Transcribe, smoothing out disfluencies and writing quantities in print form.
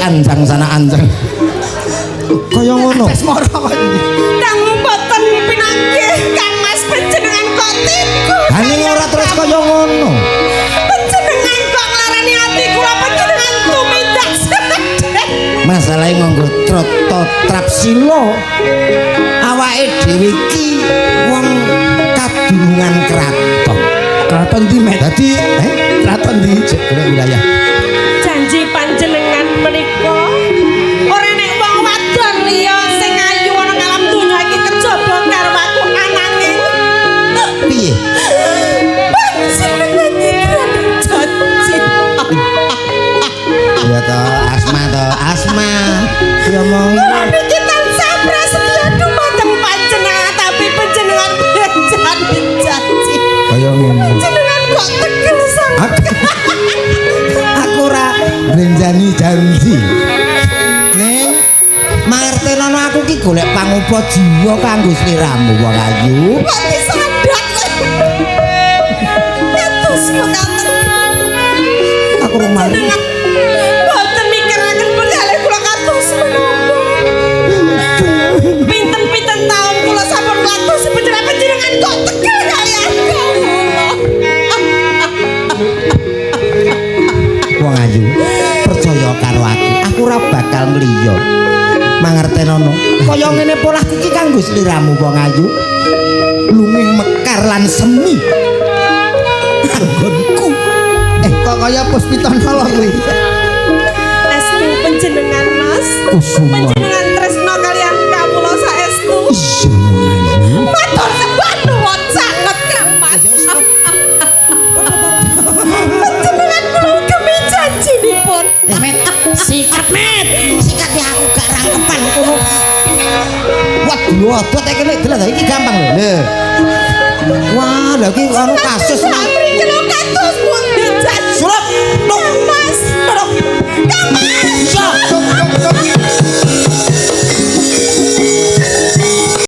anjang sana anjang. Kaya ngono. Moro kok. Kang mboten pinanggih Kang Mas, panjenengan kok tega. Ha ning ora terus kaya ngono. Panjenengan kok nglarani ati kula, panjenengan tumindak sedih. Masalahe nganggo trata trapsila. Awake dhewe iki wong kadunungan kraton. Kraton di, Met? Dadi Kraton di? Cek golek wilayah. Janji panjenengan menika ora nek wong wadon liya sing ayu ana alam donya iki kejaba karo aku, ananging Piye? panjenengan nyidran janji. Ya to, Asma to, Asma. Ya omongi. Kula niki tansah prasetya dumateng panjenengan, tapi panjenengan blenjani janji. Kaya ngene. Panjenengan kok tegel sanget. Aku ora mblenjani janji. Ning mangertenono, aku ki golek pangupa jiwa kanggo sliramu, wong ayu. Kok disandat? Kados mekaten. Aku ora mari. Panjenengan boten mikiraken perkara kula kados menapa. Pinten-pinten taun kula sampun ngladosi panjenengan, panjenengan kok tegel kaliyan kawula. Wong ayu, percaya karo aku. Aku ora bakal ngliya. Mangertenono. Kaya ngene polahku ki kanggo sliramu, wong ayu. Lunging mekar lan semi. Anggonku. Kok kaya Puspitono kuwi. Estu panjenengan, Mas? Kusuma. Panjenengan tresna kaliyan kawula saestu? Iya, wong ayu. Matur sembah nuwun sanget, Kang Mas. Panjenengan kula ugemi janjinipun. Met, Sikat, Met. Sikat ya, aku gak rangkepan kono. Waduh, adot iki nek delok iki gampang lho. Lho. Wah, lha iki anu kasus nang Mriki lho kados pundi janji. Sulap. Tuk.